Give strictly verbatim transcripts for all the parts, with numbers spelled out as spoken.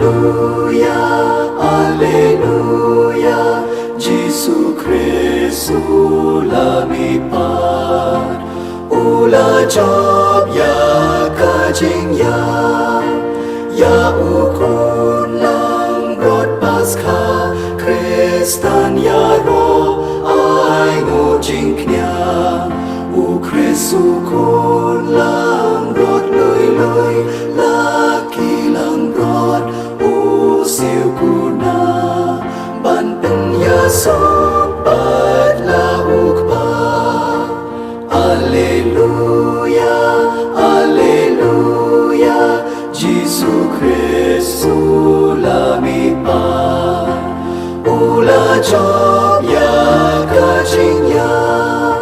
Alleluia, Alleluia, Jisu Khrist u la mihpat, u la jop ïa ka jingïap, ïa u khun langbrot Paskha, Khristan ïaroh ai nguh jingkñia, u Khrist u khun langbrot lui lui, la ki langbrot u siew kuna, ban pynïasoh pat la u Kpa. Alleluia, Alleluia, Jisu Khrist u la mihpat, u la jop ïa ka jingïap,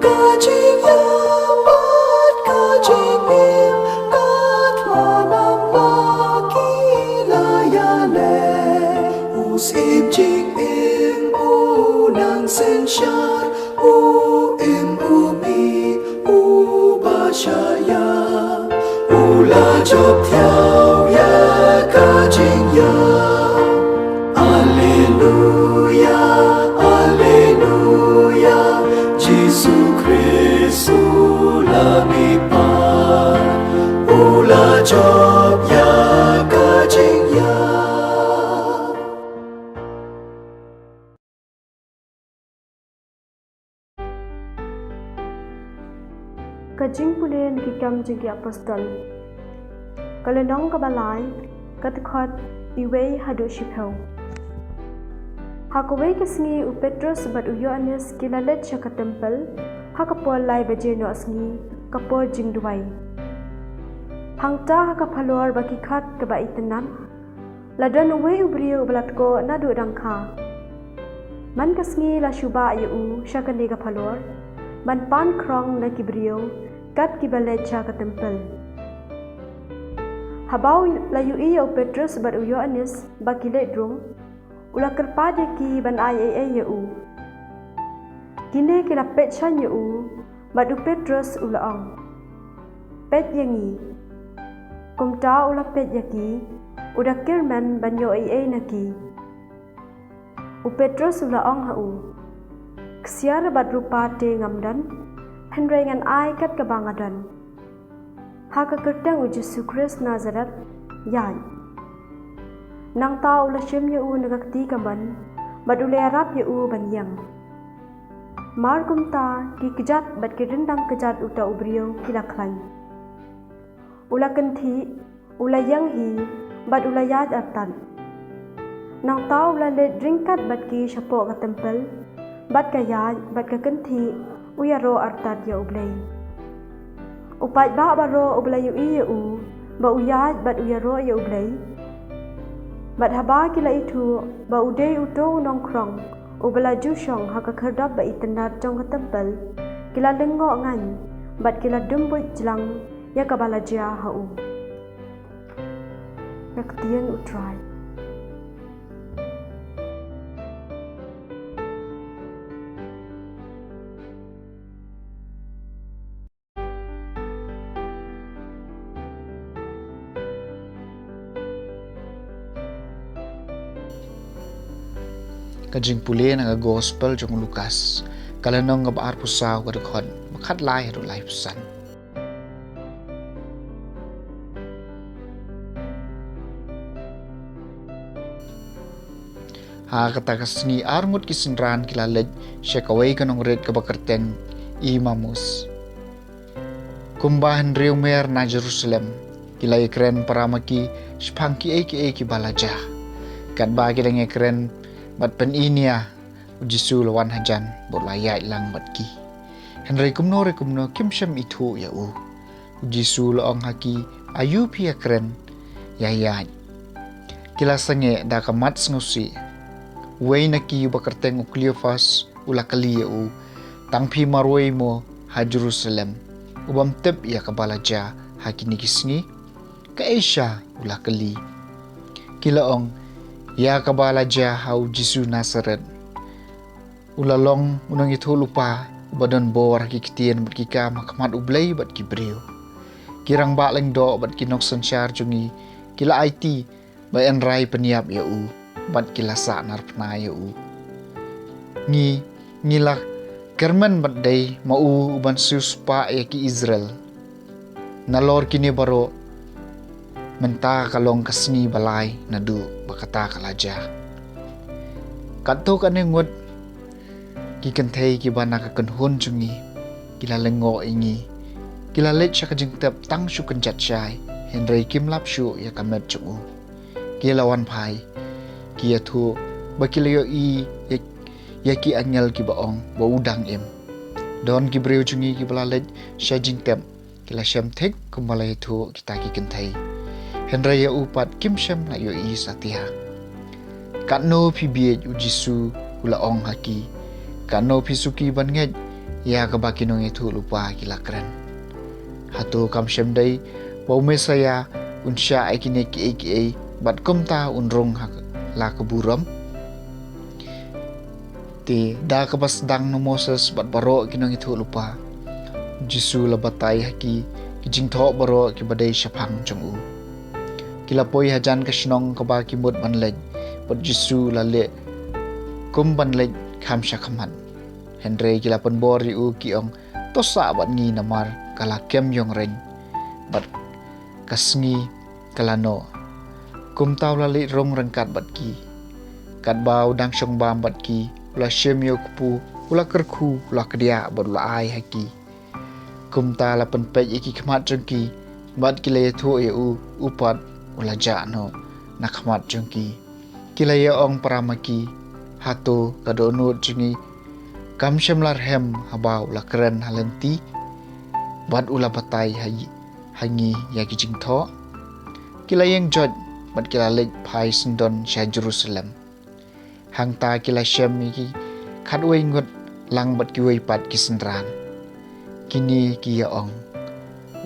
ka jingïap bad ka jingim, ka thngan namar ki la ïaleh. U Syiem jingim u nang synshar, u im u mih uba shah ïap, u la jop thiaw ïa ka jingïap. Alleluia, Alleluia, Jisu Khrist u la mihpat, u la jop ïa ka jingïap. Ka jingpule na ki Kam jong ki Apostol. Ka lynnong kaba lai, ka dkhot wei haduh shiphew. Ha kawei ka sngi u Petros bad u Ïoannis ki la leit sha ka templ, ha ka por lai baje noh sngi, ka por jingduwai. Hangta ha ka phalor ba ki khot kaba itynnad, la don uwei u briew uba la tkoh naduh dang kha. Man ka sngi la shu bah ïa u sha kane ka phalor, ban pan khrong na ki briew kat kiba leit sha ka templ. Haba u la ïohi ïa u Petros bad u Ïoannis ba ki leit rung, u la kyrpad ïa ki ban ai ei ei ïa u. Kine ki la peit shaiñ ïa u, bad u Petros u la ong, "Peit ïa ngi." Kumta u la peit ïa ki, u da kyrmen ban ïoh ei ei na ki. U Petros u la ong ha u, "Ksiar bad rupa te ngam don, hynrei ngan ai kat kaba nga don. Ha ka kyrteng u Jisu Khrist Nasaret, ïaid." Nangta u la shim ïa u na ka kti kamon, bad u la ïarap ïa u ban ïeng. Mar kumta, ki kjat bad ki ryndang kjat uta u briew ki la khlaiñ. U la kynthih, u la ïeng hi, bad u la ïaid artat. Nangta u la leit ryngkat bad ki shapoh ka templ, bad ka ïaid, bad ka kynthih, u ïaroh artat ïa U Blei. U paidbah baroh uba la ïohi ïa u, ba u ïaid bad u ïaroh ïa U Blei. Bad haba ki la ithuh ba u dei uto u nongkhrong uba la ju shong ha ka khyrdop ba itynnad jong ka templ, ki la lyngngoh ngaiñ, bad ki la dum buit jlang ïa kaba la jia ha u. Ka ktien U Trai. Ka jingpule na ka Gospel jong u Lukas, ka lynnong kaba arphew saw, ka dkhot ba khatlai haduh laiphew san. Ha kata ka sngi arngut ki synran ki la leit sha kawei ka nongrit kaba kyrteng Imaus, kumba hynriew mer na Jerusalem. Ki la ïakren para ma ki shaphang kiei kiei kiba la jia. Katba ki dang ïakren bad pyni nia, u Jisu u la wan hajan bad u la ïaid lang bad ki. Hynrei kumno re kumno kim shym ithuh ïa u. U Jisu u la ong ha ki, "Aïu phi ïakren? Ïa ïaid." Ki la sangeh da ka mat sngewsih. Uwei na ki uba kyrteng u Kleopas u la kylli ïa u, "Tang phi marwei mo ha Jerusalem, u bym tip ïa kaba la jia ha kine ki sngi?" "Kaei sha?" u la kylli. Ki la ong, "Ïa kaba la jia ha u Jisu Nasaret. U la long u nongïathuhlypa uba don bor ha ki ktien bad ki kam ha khmat U Blei bad ki briew. Ki rangbah lyngdoh bad ki nongsynshar jong ngi ki la aiti ba yn rai pynïap ïa u, bad ki la sah narphna ïa u. Ngi, ngi la kyrmen bad dei ma u uban siewspah ïa ki Israel. Nalor kine baroh, mynta ka long ka sngi ba lai naduh ba kata ka la jia. Katto katne ngut ki kynthei kiba na ka kynhun jong ngi ki la lyngngoh ïa ngi. Ki la leit sha ka jingtep tang shu kynjat shai, hynrei kim lap shuh ïa ka met jong u. Ki la wan phai, ki ïathuh ba ki la ïohi ïa, ïa ki angel kiba ong ba u dang im. Don ki briew jong ngi kiba la leit sha jingtep, ki la shem thik kumba la ïathuh kita ki kynthei, hynrei ïa u pat kim shym la ïohi satia. Katno phi bieit, u Jisu u la ong ha ki. Katno phi suki ban ngeit ïa kaba ki nongïathuhlypa ki la kren. Hato kam shym dei ba u Messaïah un shah ïa kine kiei kiei bad kumta un rung ha la ka burom? Te da kaba sdang na u Moses bad baroh ki nongïathuhlypa, u Jisu u la batai ha ki ki jingthoh baroh kiba dei shaphang jong u. Ki la poi hajan ka shnong kaba ki mut ban leit, bad u Jisu u la leh kum ban leit kham sha khmat. Hynrei ki la pynbor ïa u, ki ong, "To sah bad ngi namar ka la kem ïong reiñ, bad ka sngi ka la noh." Kumta u la leit rung ryngkat bad ki. Katba u dang shong bam bad ki, u la shim ïa u kpu, u la kyrkhu, u la kdiah bad u la ai ha ki. Kumta la pynpeit ïa ki khmat jong ki, bad ki la ïathuh ïa u, u pat u la jah noh na khmat jong ki. Ki la ïa ong para ma ki, "Hato ka dohnud jong ngi kam shym la rhem haba u la kren ha lynti bad u la batai ha, ha ngi ïa ki jingthoh?" Ki la ïeng joit bad ki la leit phai syndon sha Jerusalem. Hangta ki la shem ïa ki khatwei ngut lang bad kiwei pat ki synran. Kine ki ïa ong,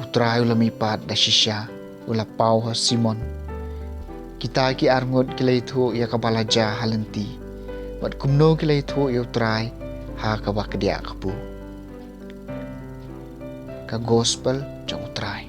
"U Trai u la mihpat da shisha, u la paw ha Simon." Kita ki ar ngut ki la ïathuh ïa kaba la jia ha lynti, bad kumno ki la ïathuh ïa u Trai ha kaba kdiah kpu. Ka Gospel jong u Trai.